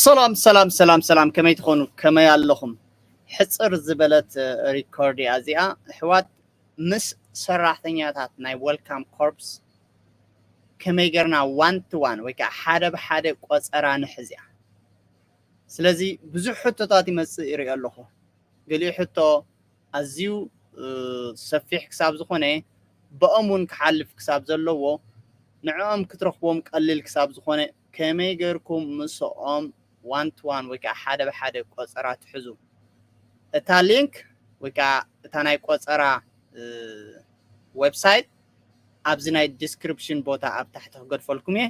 ሰላም ሰላም ሰላም ሰላም፣ ከመይ ትኾኑ? ከመይ ኣለኹም? ሕጽር ዝበለት ሪኮርድ እያ እዚኣ። ኣሕዋት፣ ምስ ሰራሕተኛታት ናይ ዌልካም ኮርፕስ ከመይ ጌርና ዋን ቱ ዋን ወይ ከዓ ሓደ ብሓደ ቆጸራ ንሕዝ እያ። ስለዚ ብዙሕ ሕቶታት ይመጽእ ይርኢ ኣለኹ። ገሊኡ ሕቶ ኣዝዩ ሰፊሕ ክሳብ ዝኾነ፣ ብኦም እውን ክሓልፍ ክሳብ ዘለዎ፣ ንዕኦም ክትረኽቦም ቀሊል ክሳብ ዝኾነ፣ ከመይ ጌርኩም ምስኦም ዋን ቱ ዋን ወይ ከዓ ሓደ ብሓደ ቆጸራ ትሕዙ? እታ ሊንክ ወይ ከዓ እታ ናይ ቆጸራ ዌብሳይት ኣብዚ ናይ ዲስክሪፕሽን ቦታ ኣብ ታሕቲ ክገድፈልኩም እየ።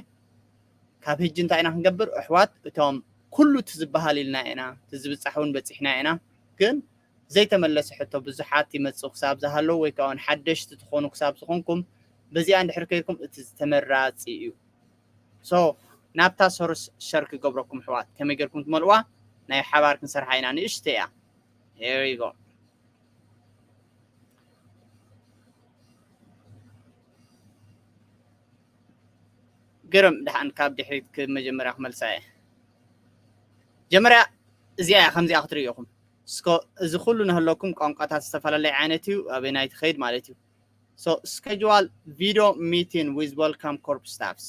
ካብ ሕጂ እንታይ ኢና ክንገብር ኣሕዋት? እቶም ኩሉ እቲ ዝበሃል ኢልና ኢና፣ እቲ ዝብጻሕ እውን በጺሕና ኢና። ግን ዘይተመለሰ ሕቶ ብዙሓት ይመጽኡ ክሳብ ዝሃለዉ ወይ ከዓ ሓደሽቲ ትኾኑ ክሳብ ዝኾንኩም፣ በዚኣ እንድሕር ከይድኩም እቲ ተመራጺ እዩ። ሶ ናብታ ሶርስ ሸር ክገብረኩም ኣሕዋት፣ ከመይ ጌርኩም ትመልዋ? ናይ ሓባር ክንሰርሓ ኢና። ንእሽተይ እያ። Here you go። ግርም። ደሓን ካብ ድሕሪት ክ-፣ መጀመርያ ክመልሳ እየ። መጀመርያ እዚኣ እያ፣ ከምዚኣ ክትርእዩ ኢኹም። እስኮ እዚ ኩሉ ነህለኩም ቋንቋታት ዝተፈላለየ ዓይነት እዩ፣ ኣበይ ናይ ትኸይድ ማለት እዩ። So schedule video meeting with Welcome Corp staffs።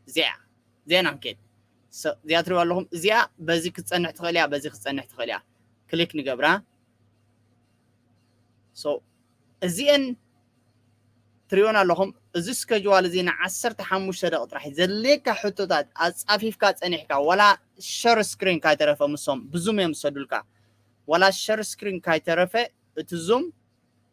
እዚኣ፣ እዚኣ ኢና ክንከይድ። So እዚኣ ትሪእዋ ኣለኹም፣ እዚኣ በዚ ክትጸንሕ ትኽእል እያ፣ በዚ ክትጸንሕ ትኽእል እያ። ክሊክ ንገብራ። So እዚአን ትሪእወን ኣለኹም። እዚ ስከጅዋል እዚ ንዓሰርተ ሓሙሽተ ደቂ ጥራሕ እዩ ዘድልየካ። ሕቶታት ኣጻፊፍካ ጸኒሕካ፣ ዋላ ሸር ስክሪን ካይተረፈ፣ ምሶም ብዙም እዮም ዝሰዱልካ። ዋላ ሸር ስክሪን ካይተረፈ፣ እቲ ዙም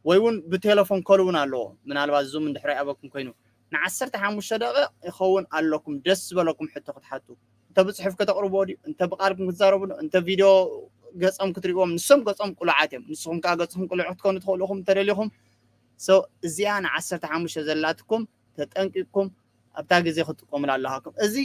ወይ እውን ብቴሌፎን ኮል እውን ኣለዎ። ምናልባት ዙም እንድሕር ኣይኣበኩም ኮይኑ፣ ንዓሰርተ ሓሙሽተ ደቂቕ ይኸውን ኣለኩም፣ ደስ ዝበለኩም ሕቶ ክትሓቱ። እንተ ብጽሑፍ ከተቕርብዎ ድዩ፣ እንተ ብቓልኩም ክትዛረቡ ድዩ፣ እንተ ቪድዮ ገጾም ክትርእዎም፣ ንሶም ገጾም ቅሉዓት እዮም። ንስኹም ከኣ ገጽኹም ቅሉዕ ክትኮኑ ትኽእሉ ኢኹም እንተደሊኹም። So እዚኣ ንዓሰርተ ሓሙሽተ ዘላትኩም ተጠንቂቕኩም ኣብታ ግዜ ክትጥቀሙላ ኣለሃኩም። እዚ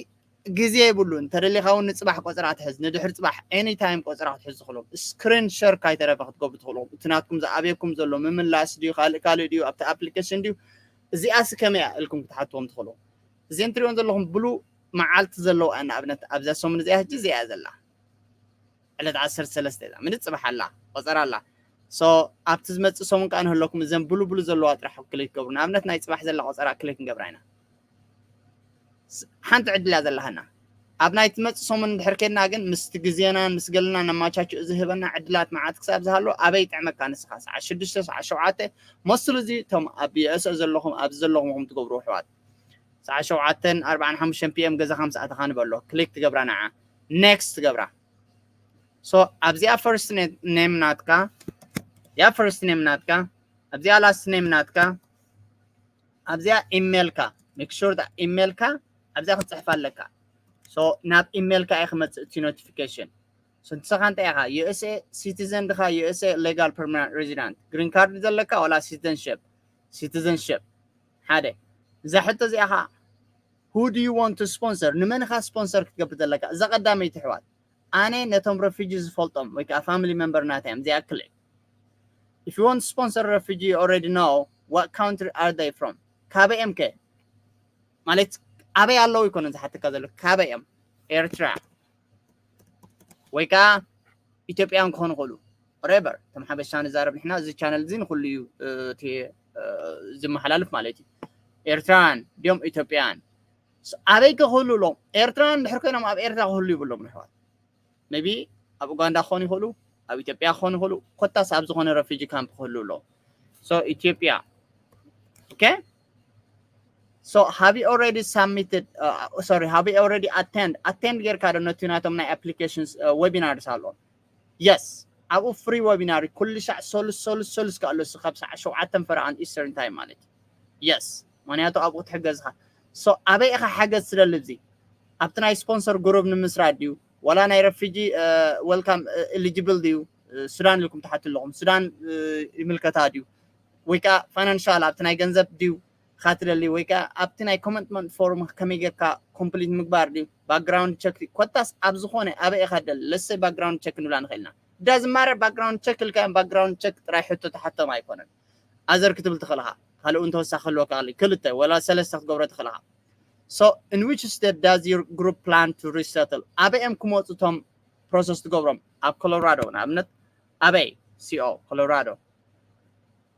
ግዜ የብሉን። እንተደሊኻ እውን ንጽባሕ ቆጽራ ትሕዝ፣ ንድሕሪ ጽባሕ ኤኒ ታይም ቆጽራ ክትሕዝ ትኽእሉ። ስክሪን ሸር ካይተረፈ ክትገብሩ ትኽእሉ። እቲ ናትኩም ዝኣብየኩም ዘሎ ምምላስ ድዩ፣ ካልእ ካልእ ድዩ፣ ኣብቲ ኣፕሊኬሽን ድዩ፣ እዚኣስ ከመይ እያ ኢልኩም ክትሓትዎም ትኽእሉ። እዚአን ትሪእወን ዘለኹም ብሉ መዓልቲ ዘለዋ እያ። ንኣብነት ኣብዛ ሰሙን እዚኣ ሕጂ እዚኣ እያ ዘላ። ዕለት ዓሰርተ ሰለስተ እያ። ምንጽባሕ ኣላ፣ ቆጸራ ኣላ። So ኣብቲ ዝመጽእ ሰሙን ከኣ ንህለኩም እዘን ብሉ ብሉ ዘለዋ ጥራሕ ክሊክ ገብሩ። ንኣብነት ናይ ጽባሕ ዘላ ቆጸራ ክሊክ ንገብራ ኢና። ስ-፣ ሓንቲ ዕድል እያ ዘለሃና። ኣብ ናይ ትመጽእ ሰሙን እንድሕር ኬድና ግን ምስቲ ግዜናን ምስ ገለናን ነማቻችኡ ዝህበና ዕድላት መዓት ክሳብ ዝሃሎ ኣበይ ይጥዕመካ ንስኻ? ሰዓት ሽዱሽተ፣ ሰዓት ሸውዓተ፣ መስሉ እዚ እቶም ኣብ ዩ ኤስ ኤ ዘለኹም፣ ኣብዚ ዘለኹም ኢኹም ትገብሩ ኣሕዋት። ሰዓት ሸውዓተን ኣርባዓን ሓሙሽተን ፒ ኤም ገዛኻ ምስ ኣተኻ ንበሎ። ክሊክ ትገብራ ንዓ። ኔክስት ትገብራ። So ኣብዚኣ ፈርስት ኔም ናትካ፣ እዚኣ ፈርስት ኔም ናትካ፣ ኣብዚኣ ላስት ኔም ናትካ፣ ኣብዚኣ ኢሜልካ፣ ሜክ ሹር ኢሜልካ ኣብዚኣ ክትጽሕፍ ኣለካ። So ናብ ኢሜልካ እዩ ክመጽእ እቲ ኖቲፊኬሽን። So ንስኻ እንታይ ኢኻ? ዩ ኤስ ኤ ሲቲዘን ድኻ? ዩ ኤስ ኤ ሌጋል ፐርማነንት ሬዚዳንት፣ ግሪን ካርድ ዘለካ ዋላ ሲቲዘንሽፕ? ሲቲዘንሽፕ። ሓደ። እዛ ሕቶ እዚኣ ኸዓ፣ who do you want to sponsor? ንመን ኢኻ ስፖንሰር ክትገብር ዘለካ? እዛ ቀዳመይቲ ኣሕዋት፣ ኣነ ነቶም ረፊጂ ዝፈልጦም ወይ ከዓ ፋሚሊ ሜምበር ናተይ እዮም። እዚኣ ክሊክ። If you want to sponsor refugee, you already know what country are they from? ካበይ እዮም ከ? ማለት ኣበይ ኣለዉ ኣይኮነን ዝሓተካ ዘሎ፣ ካበይ እዮም? ኤርትራ ወይ ከዓ ኢትዮጵያውያን ክኾኑ ይኽእሉ። ሬቨር፣ ከም ሓበሻ ንዛረብ ንሕና፣ እዚ ቻነል እዚ ንኹሉ እዩ፣ እ፣ እቲ፣ እ፣ ዝመሓላልፍ ማለት እዩ። ኤርትራውያን ድዮም ኢትዮጵያውያን? ስ-፣ ኣበይ ክህሉ ኣለዎም? ኤርትራውያን እንድሕር ኮይኖም ኣብ ኤርትራ ክህሉ ይብሎም ኣሕዋት። ሜቢ ኣብ ኡጋንዳ ክኾኑ ይኽእሉ፣ ኣብ ኢትዮጵያ ክኾኑ ይኽእሉ፣ ኮታስ ኣብ ዝኾነ ረፊጂ ካምፕ ክህሉ ኣለዎም። So ኢትዮጵያ። ኦኬ? So have you already submitted, uh, sorry, have you already attend? ኣቴንድ ጌርካ ዶ ነቲ ናቶም ናይ ኣፕሊኬሽንስ፣ uh, ዌቢናርስ ኣሎ? የስ። ኣብኡ ፍሪ ዌቢናር እዩ። ኩሉ ሻዕ ሰሉስ፣ ሰሉስ፣ ሰሉስ ከ ኣሎ፣ እሱ ካብ ሰዓት ሸውዓተን ፈረቓን ኢስተርን ታይም ማለት እዩ። የስ። ምኽንያቱ ኣብኡ ትሕገዝኻ። So ኣበይ ኢኻ ሓገዝ ትደሊ? ኣብዚ ኣብቲ ናይ ስፖንሰር ግሩፕ ንምስራት ድዩ? ዋላ ናይ ረፊጂ፣ እ፣ ዌልካም፣ እ፣ ኤሊጂብል ድዩ? እ፣ ሱዳን ኢልኩም ትሓቱ ኣለኹም። ሱዳን፣ እ፣ ይምልከታ ድዩ? ወይ ከዓ ፋይናንሻል ኣብቲ ናይ ገንዘብ ድዩ ኢኻ ትደሊ? ወይ ከዓ ኣብቲ ናይ ኮሚትመንት ፎርም ከመይ ጌርካ ኮምፕሊት ምግባር ድዩ? ባክግራውንድ ቸክ ድዩ? ኮታስ ኣብ ዝኾነ ኣበይ ኢኻ ትደሊ? ለሰ ባክግራውንድ ቸክ ንብላ ንኽእል ኢና። ዳዝንት ማተር ባክግራውንድ ቸክ ኢልካ እዮም፣ ባክግራውንድ ቸክ ጥራይ ሕቶ ትሓቶም ኣይኮነን። ኣዘር ክትብል ትኽእል ኢኻ። ካልእ እውን ተወሳኺ ክህልወካ ይኽእል እዩ። ክልተ ወላ ሰለስተ ክትገብሮ ትኽእል ኢኻ። So in which state does your group plan to resettle? ኣበይ እዮም ክመፁ እቶም process ትገብሮም? ኣብ ኮሎራዶ ንኣብነት ኣበይ? CO ኮሎራዶ።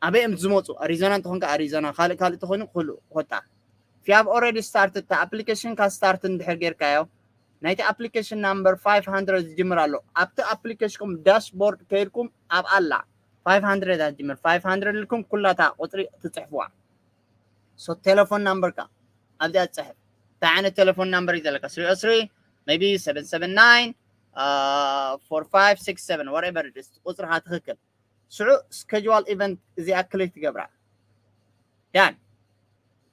ኣበይ እዮም ዝመፁ? ኣሪዞና እንተኾንካ ኣሪዞና፣ ካልእ ካልእ ተኾይኑ ኩሉ ኮታ። If you have already started፣ application ካ start እንድሕር ጌርካዮ፣ ናይቲ application number five hundred ዝጅምር ኣሎ። ኣብቲ application ኩም dashboard ከይድኩም ኣብ ኣላ five hundred ኣትጅምር፣ five hundred ኢልኩም ኩላታ ቁፅሪ ትፅሕፍዋ። So ቴሌፎን number ካ ኣብዚኣ ትፅሕፍ። እንታይ ዓይነት ቴሌፎን number እዩ ዘለካ? Three oh three, maybe seven seven nine, uh, four five six seven, whatever it is፣ ቁፅርኻ ትኽክል። ስዑ schedule event እዚኣ click ትገብራ። Done።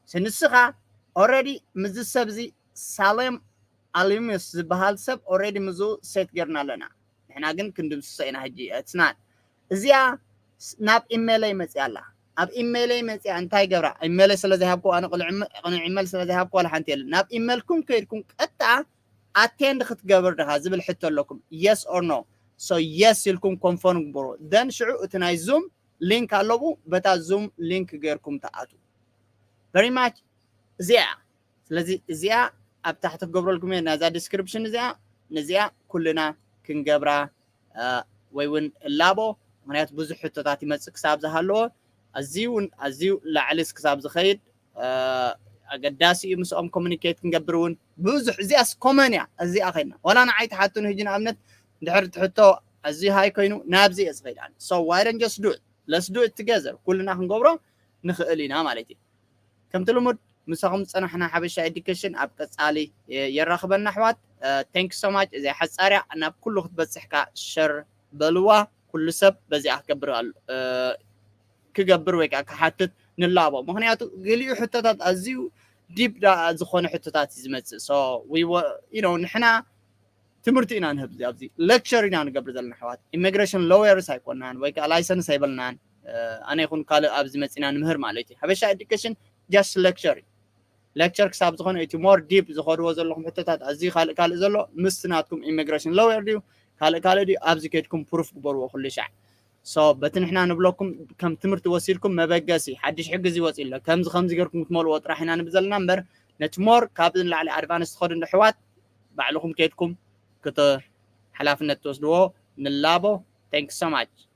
ንስኻ already ምስዚ ሰብ እዚ፣ ሳሌም ኣልዩምስ ዝበሃል ሰብ already ምስኡ set ጌርና ኣለና። ንሕና ግን ክንድምስሶ ኢና ሕጂ። It's not። እዚኣ ናብ ኢሜይለይ መፅያ ኣላ። ኣብ ኢሜይለይ መፅያ እንታይ ገብራ? ኢሜይለይ ስለ ዘይሃብኩ፣ ኣነ ቅኑዕ ኢመ-፣ ቅኑዕ ኢሜይል ስለ ዘይሃብኩ ዋላ ሓንቲ የለን። ናብ ኢሜይልኩም ከይድኩም ቀጥታ attend ክትገብር ድኻ ዝብል ሕቶ ኣለኩም። Yes or no? So yes ኢልኩም confirm ግበሩ። Then ሽዑ እቲ ናይ ዙም ሊንክ ኣለቡ፣ በታ ዙም ሊንክ ጌርኩም ትኣቱ። Very much። እዚኣ፣ ስለዚ እዚኣ ኣብ ታሕቲ ክገብረልኩም እየ፣ ናዛ ዲስክሪፕሽን እዚኣ። ነዚኣ ኩልና ክንገብራ፣ እ፣ ወይ እውን እላቦ። ምክንያቱ ብዙሕ ሕቶታት ይመጽእ ክሳብ ዝሃለዎ፣ ኣዝዩ እውን ኣዝዩ ላዕሊስ ክሳብ ዝኸይድ፣ እ፣ ኣገዳሲ እዩ ምስኦም ኮሚኒኬት ክንገብር እውን። ብዙሕ፣ እዚኣስ ኮመን እያ። እዚኣ ከይድና ዋላ ንዓይ ትሓቱን፣ ህጂ ንኣብነት እንድሕር እቲ ሕቶ ኣዝዩ ሃይ ኮይኑ ናብዚ እየ ዝኸይድ ኣነ። So why don't just do it? Let's do it together። ኩልና ክንገብሮ ንኽእል ኢና ማለት እዩ። ከምቲ ልሙድ ምሳኹም ዝጸናሕና ሓበሻ ኤዱኬሽን ኣብ ቀጻሊ፣ እ፣ የራኽበና ኣሕዋት። እ፣ thank you so much። እዚኣ ሓጻርያ ናብ ኩሉ ክትበጽሕ ከኣ ሸር በልዋ። ኩሉ ሰብ በዚኣ ክገብር ኣሎ፣ እ፣ ክገብር ወይ ከኣ ክሓትት ንላቦ። ምኽንያቱ ገሊኡ ሕቶታት ኣዝዩ ዲፕ ዝኾነ ሕቶታት እዩ ዝመጽእ። So we wa-፣ you know፣ ንሕና ትምህርቲ ኢና ንህብ፣ ኣብዚ ሌክቸር ኢና ንገብር ዘለና ኣሕዋት። ኢሚግሬሽን ሎየርስ ኣይኮናን ወይ ከዓ ላይሰንስ ኣይበልናን። እ፣ ኣነ ይኹን ካልእ ኣብዚ መፂና ንምህር ማለት እዩ። ሓበሻ ኤዱኬሽን just ሌክቸር እዩ። ሌክቸር ክሳብ ዝኾነ እቲ ሞር ዲፕ ዝኸድዎ ዘለኹም ሕቶታት፣ ኣዝዩ ካልእ ካልእ ዘሎ ምስቲ ናትኩም ኢሚግሬሽን ሎየር ድዩ ካልእ ካልእ ድዩ፣ ኣብዚ ከድኩም ፕሩፍ ግበርዎ ኩሉ ሻዕ። So በቲ ንሕና ንብለኩም ከም ትምህርቲ ወሲድኩም መበገሲ ሓድሽ ሕጊ እዚ ወፂ ኣሎ፣ ከምዚ ከምዚ ገርኩም ክትመልዎ ጥራሕ ኢና ንብል ዘለና እምበር፣ ነቲ ሞር ካብዚ ንላዕሊ ኣድቫንስ ትኸዱ እንዶ ኣሕዋት፣ ባዕልኹም ከድኩም ክተ-፣ ሓላፍነት ትወስድዎ ንላቦ። Thank you so much።